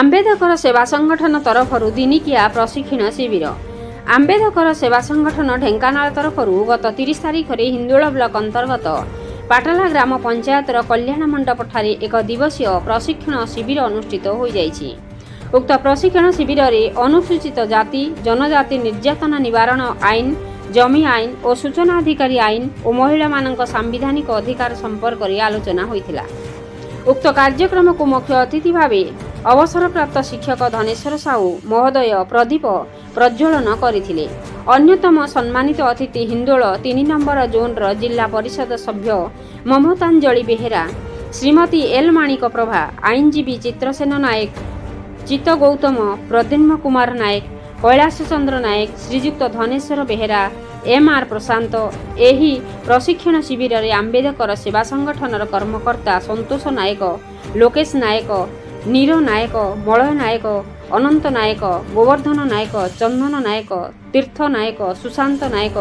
ଆମ୍ବେଦକର ସେବା ସଂଗଠନ ତରଫରୁ ଦିନିକିଆ ପ୍ରଶିକ୍ଷଣ ଶିବିର। ଆମ୍ବେଦକର ସେବା ସଂଗଠନ ଢେଙ୍କାନାଳ ତରଫରୁ ଗତ 30 ତାରିଖରେ ହିନ୍ଦୋଳ ବ୍ଲକ ଅନ୍ତର୍ଗତ ପାଟଲା ଗ୍ରାମ ପଞ୍ଚାୟତର କଲ୍ୟାଣ ମଣ୍ଡପଠାରେ ଏକ ଦିବସୀୟ ପ୍ରଶିକ୍ଷଣ ଶିବିର ଅନୁଷ୍ଠିତ ହୋଇଯାଇଛି। ଉକ୍ତ ପ୍ରଶିକ୍ଷଣ ଶିବିରରେ ଅନୁସୂଚିତ ଜାତି, ଜନଜାତି ନିର୍ଯାତନା ନିବାରଣ ଆଇନ, ଜମି ଆଇନ ଓ ସୂଚନା ଅଧିକାରୀ ଆଇନ ଓ ମହିଳାମାନଙ୍କ ସାମ୍ବିଧାନିକ ଅଧିକାର ସମ୍ପର୍କରେ ଆଲୋଚନା ହୋଇଥିଲା। ଉକ୍ତ କାର୍ଯ୍ୟକ୍ରମକୁ ମୁଖ୍ୟ ଅତିଥି ଭାବେ ଅବସରପ୍ରାପ୍ତ ଶିକ୍ଷକ ଧନେଶ୍ୱର ସାହୁ ମହୋଦୟ ପ୍ରଦୀପ ପ୍ରଜ୍ୱଳନ କରିଥିଲେ। ଅନ୍ୟତମ ସମ୍ମାନିତ ଅତିଥି ହିନ୍ଦୋଳ 3 ନମ୍ବର ଜୋନ୍ର ଜିଲ୍ଲା ପରିଷଦ ସଭ୍ୟ ମମତାଞ୍ଜଳି ବେହେରା, ଶ୍ରୀମତୀ ଏଲ୍ ମାଣିକ ପ୍ରଭା, ଆଇନଜୀବୀ ଚିତ୍ରସେନ ନାୟକ, ଚିତ୍ତ ଗୌତମ, ପ୍ରଦ୍ୟୁମ୍ନ କୁମାର ନାୟକ, କୈଳାସ ଚନ୍ଦ୍ର ନାୟକ, ଶ୍ରୀଯୁକ୍ତ ଧନେଶ୍ୱର ବେହେରା, ଏମ୍ ଆର୍ ପ୍ରଶାନ୍ତ। ଏହି ପ୍ରଶିକ୍ଷଣ ଶିବିରରେ ଆମ୍ବେଦକର ସେବା ସଂଗଠନର କର୍ମକର୍ତ୍ତା ସନ୍ତୋଷ ନାୟକ, ଲୋକେଶ ନାୟକ, ନୀର ନାୟକ, ମଳୟ ନାୟକ, ଅନନ୍ତ ନାୟକ, ଗୋବର୍ଦ୍ଧନ ନାୟକ, ଚନ୍ଦନ ନାୟକ, ତୀର୍ଥ ନାୟକ, ସୁଶାନ୍ତ ନାୟକ,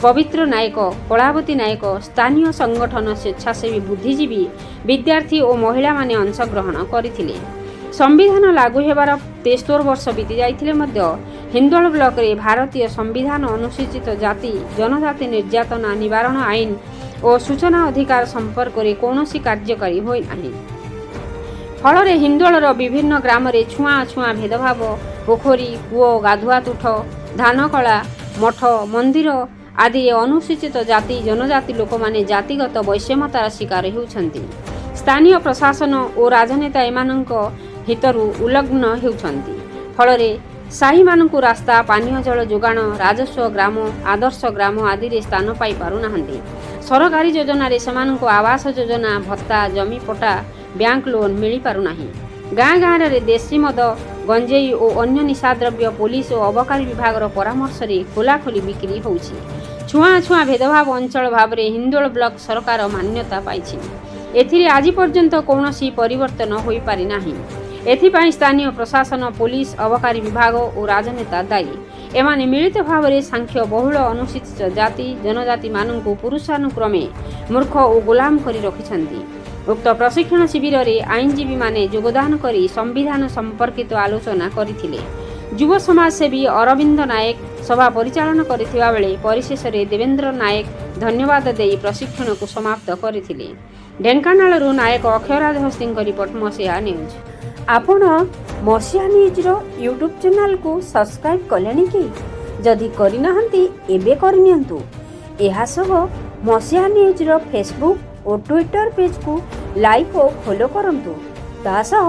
ପବିତ୍ର ନାୟକ, କଳାବତୀ ନାୟକ, ସ୍ଥାନୀୟ ସଂଗଠନ, ସ୍ୱେଚ୍ଛାସେବୀ, ବୁଦ୍ଧିଜୀବୀ, ବିଦ୍ୟାର୍ଥୀ ଓ ମହିଳାମାନେ ଅଂଶଗ୍ରହଣ କରିଥିଲେ। ସମ୍ବିଧାନ ଲାଗୁ ହେବାର 73 ବର୍ଷ ବିତି ଯାଇଥିଲେ ମଧ୍ୟ ହିନ୍ଦୋଳ ବ୍ଲକରେ ଭାରତୀୟ ସମ୍ବିଧାନ, ଅନୁସୂଚିତ ଜାତି, ଜନଜାତି ନିର୍ଯାତନା ନିବାରଣ ଆଇନ ଓ ସୂଚନା ଅଧିକାର ସମ୍ପର୍କରେ କୌଣସି କାର୍ଯ୍ୟକାରୀ ହୋଇନାହିଁ। ଫଳରେ ହିନ୍ଦୋଳର ବିଭିନ୍ନ ଗ୍ରାମରେ ଛୁଆଁ ଅଛୁଆଁ ଭେଦଭାବ, ପୋଖରୀ, କୂଅ, ଗାଧୁଆ ତୁଠ, ଧାନକଳା, ମଠ, ମନ୍ଦିର ଆଦିରେ ଅନୁସୂଚିତ ଜାତି, ଜନଜାତି ଲୋକମାନେ ଜାତିଗତ ବୈଷମ୍ୟତାର ଶିକାର ହେଉଛନ୍ତି। ସ୍ଥାନୀୟ ପ୍ରଶାସନ ଓ ରାଜନେତା ଏମାନଙ୍କ ହିତରୁ ଉଲଗ୍ନ ହେଉଛନ୍ତି। ଫଳରେ ସାହିମାନଙ୍କୁ ରାସ୍ତା, ପାନୀୟ ଜଳ ଯୋଗାଣ, ରାଜସ୍ୱ ଗ୍ରାମ, ଆଦର୍ଶ ଗ୍ରାମ ଆଦିରେ ସ୍ଥାନ ପାଇପାରୁନାହାନ୍ତି। ସରକାରୀ ଯୋଜନାରେ ସେମାନଙ୍କୁ ଆବାସ ଯୋଜନା, ଭତ୍ତା, ଜମି ପଟ୍ଟା, ବ୍ୟାଙ୍କ ଲୋନ୍ ମିଳିପାରୁନାହିଁ। ଗାଁ ଗାଁରେ ଦେଶୀ ମଦ, ଗଞ୍ଜେଇ ଓ ଅନ୍ୟ ନିଶାଦ୍ରବ୍ୟ ପୋଲିସ ଓ ଅବକାରୀ ବିଭାଗର ପରାମର୍ଶରେ ଖୋଲାଖୋଲି ବିକ୍ରି ହେଉଛି। ଛୁଆଁ ଅଛୁଆଁ ଭେଦଭାବ ଅଞ୍ଚଳ ଭାବରେ ହିନ୍ଦୋଳ ବ୍ଲକ ସରକାର ମାନ୍ୟତା ପାଇଛି। ଏଥିରେ ଆଜି ପର୍ଯ୍ୟନ୍ତ କୌଣସି ପରିବର୍ତ୍ତନ ହୋଇପାରିନାହିଁ। ଏଥିପାଇଁ ସ୍ଥାନୀୟ ପ୍ରଶାସନ, ପୋଲିସ, ଅବକାରୀ ବିଭାଗ ଓ ରାଜନେତା ଦାୟୀ। ଏମାନେ ମିଳିତ ଭାବରେ ସଂଖ୍ୟା ବହୁଳ ଅନୁସୂଚିତ ଜାତି, ଜନଜାତିମାନଙ୍କୁ ପୁରୁଷାନୁକ୍ରମେ ମୂର୍ଖ ଓ ଗୋଲାମ କରି ରଖିଛନ୍ତି। ଉକ୍ତ ପ୍ରଶିକ୍ଷଣ ଶିବିରରେ ଆଇନଜୀବୀମାନେ ଯୋଗଦାନ କରି ସମ୍ବିଧାନ ସମ୍ପର୍କିତ ଆଲୋଚନା କରିଥିଲେ। ଯୁବ ସମାଜସେବୀ ଅରବିନ୍ଦ ନାୟକ ସଭା ପରିଚାଳନା କରିଥିବା ବେଳେ ପରିଶେଷରେ ଦେବେନ୍ଦ୍ର ନାୟକ ଧନ୍ୟବାଦ ଦେଇ ପ୍ରଶିକ୍ଷଣକୁ ସମାପ୍ତ କରିଥିଲେ। ଢେଙ୍କାନାଳରୁ ନାୟକ ଅକ୍ଷୟରାଜ ହସ୍ତିଙ୍କ ରିପୋର୍ଟ, ମସିହା ନ୍ୟୁଜ୍। ଆପଣ ମସିହା ନ୍ୟୁଜ୍ର ୟୁଟ୍ୟୁବ୍ ଚ୍ୟାନେଲକୁ ସବସ୍କ୍ରାଇବ୍ କଲେଣି କି? ଯଦି କରିନାହାନ୍ତି, ଏବେ କରିନିଅନ୍ତୁ। ଏହା ସହ ମସିହା ନ୍ୟୁଜ୍ର ଫେସବୁକ୍ ଓ ଟ୍ୱିଟର ପେଜ୍କୁ ଲାଇକ୍ ଓ ଫଲୋ କରନ୍ତୁ। ତା ସହ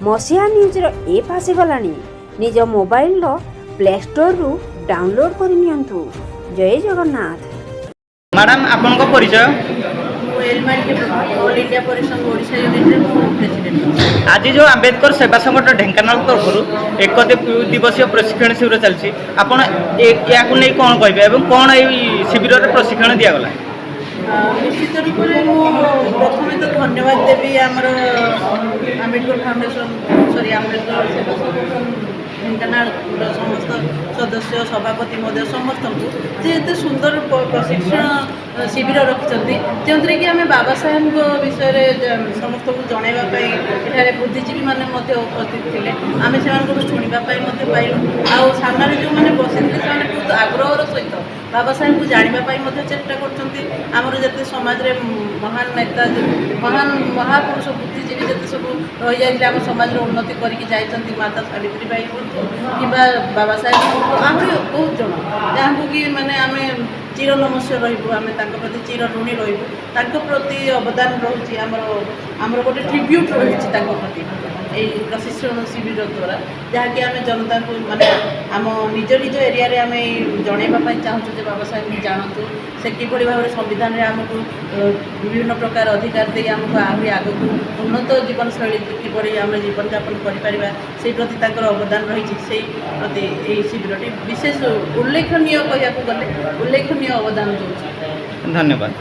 ମସିହା ନ୍ୟୁଜ୍ର ଏପ୍ ଆସିଗଲାଣି। ନିଜ ମୋବାଇଲର ପ୍ଲେ ଷ୍ଟୋରରୁ ଡାଉନଲୋଡ୍ କରିନିଅନ୍ତୁ। ଜୟ ଜଗନ୍ନାଥ। ମ୍ୟାଡ଼ାମ୍, ଆପଣଙ୍କ ପରିଚୟ? ମୁଁ ଏଲ୍ ମାଳିକା ପ୍ରଭା, ଅଲ୍ ଇଣ୍ଡିଆ ପରିସଂଘ ଓଡ଼ିଶା ୟୁନିଟ୍ରେ ମୁଁ ପ୍ରେସିଡେଣ୍ଟ। ଆଜି ଯେଉଁ ଆମ୍ବେଦକର ସେବା ସଂଗଠନ ଢେଙ୍କାନାଳ ତରଫରୁ ଏକ ଦିବସୀୟ ପ୍ରଶିକ୍ଷଣ ଶିବିର ଚାଲିଛି, ଆପଣ ଏହାକୁ ନେଇ କ'ଣ କହିବେ ଏବଂ କ'ଣ ଏଇ ଶିବିରରେ ପ୍ରଶିକ୍ଷଣ ଦିଆଗଲା? ନିଶ୍ଚିତ ରୂପରେ ମୁଁ ପ୍ରଥମେ ତ ଧନ୍ୟବାଦ ଦେବି ଆମର ଆମ୍ବେଦକର ଫାଉଣ୍ଡେସନ, ସରି, ଆମ୍ବେଦକର ସେବା ସଂଗଠନ ଢେଙ୍କାନାଳର ସମସ୍ତ ସଦସ୍ୟ, ସଭାପତି ମଧ୍ୟ ସମସ୍ତଙ୍କୁ ଯେ ଏତେ ସୁନ୍ଦର ପ୍ରଶିକ୍ଷଣ ଶିବିର ରଖିଛନ୍ତି, ଯେଉଁଥିରେ କି ଆମେ ବାବା ସାହେବଙ୍କ ବିଷୟରେ ସମସ୍ତଙ୍କୁ ଜଣାଇବା ପାଇଁ ଏଠାରେ ବୁଦ୍ଧିଜୀବୀମାନେ ମଧ୍ୟ ଉପସ୍ଥିତ ଥିଲେ। ଆମେ ସେମାନଙ୍କଠୁ ଶୁଣିବା ପାଇଁ ମଧ୍ୟ ପାଇଲୁ। ଆଉ ସାମ୍ନାରେ ଯେଉଁମାନେ ବସିଥିଲେ, ସେମାନେ ବହୁତ ଆଗ୍ରହର ସହିତ ବାବା ସାହେବଙ୍କୁ ଜାଣିବା ପାଇଁ ମଧ୍ୟ ଚେଷ୍ଟା କରୁଛନ୍ତି। ଆମର ଯେତେ ସମାଜରେ ମହାନ ନେତା, ମହାନ ମହାପୁରୁଷ, ବୁଦ୍ଧିଜୀବୀ ଯେତେ ସବୁ ରହିଯାଇଥିଲେ, ଆମ ସମାଜର ଉନ୍ନତି କରିକି ଯାଇଛନ୍ତି, ମାତା ସାବିତ୍ରୀ ବାଇ ହୁଅନ୍ତୁ କିମ୍ବା ବାବା ସାହେବ ହୁଅନ୍ତୁ, ଆହୁରି ବହୁତ ଜଣ ଯାହାଙ୍କୁ କି ମାନେ ଆମେ ଚିର ନମସ୍ୟ ରହିବୁ, ଆମେ ତାଙ୍କ ପ୍ରତି ଚିର ଋଣୀ ରହିବୁ। ତାଙ୍କ ପ୍ରତି ଅବଦାନ ରହୁଛି ଆମର, ଆମର ଗୋଟେ ଟ୍ରିବ୍ୟୁଟ୍ ରହିଛି ତାଙ୍କ ପ୍ରତି ଏଇ ପ୍ରଶିକ୍ଷଣ ଶିବିର ଦ୍ୱାରା, ଯାହାକି ଆମେ ଜନତାଙ୍କୁ ମାନେ ଆମ ନିଜ ନିଜ ଏରିଆରେ ଆମେ ଜଣାଇବା ପାଇଁ ଚାହୁଁଛୁ ଯେ ବାବା ସାହେବଙ୍କୁ ଜାଣନ୍ତୁ, ସେ କିଭଳି ଭାବରେ ସମ୍ବିଧାନରେ ଆମକୁ ବିଭିନ୍ନ ପ୍ରକାର ଅଧିକାର ଦେଇ ଆମକୁ ଆହୁରି ଆଗକୁ ଉନ୍ନତ ଜୀବନଶୈଳୀ କିଭଳି ଆମେ ଜୀବନଯାପନ କରିପାରିବା, ସେଇ ପ୍ରତି ତାଙ୍କର ଅବଦାନ ରହିଛି। ସେଇ ପ୍ରତି ଏଇ ଶିବିରଟି ବିଶେଷ ଉଲ୍ଲେଖନୀୟ, କହିବାକୁ ଗଲେ ଉଲ୍ଲେଖନୀୟ ଅବଦାନ ଦେଉଛି। ଧନ୍ୟବାଦ।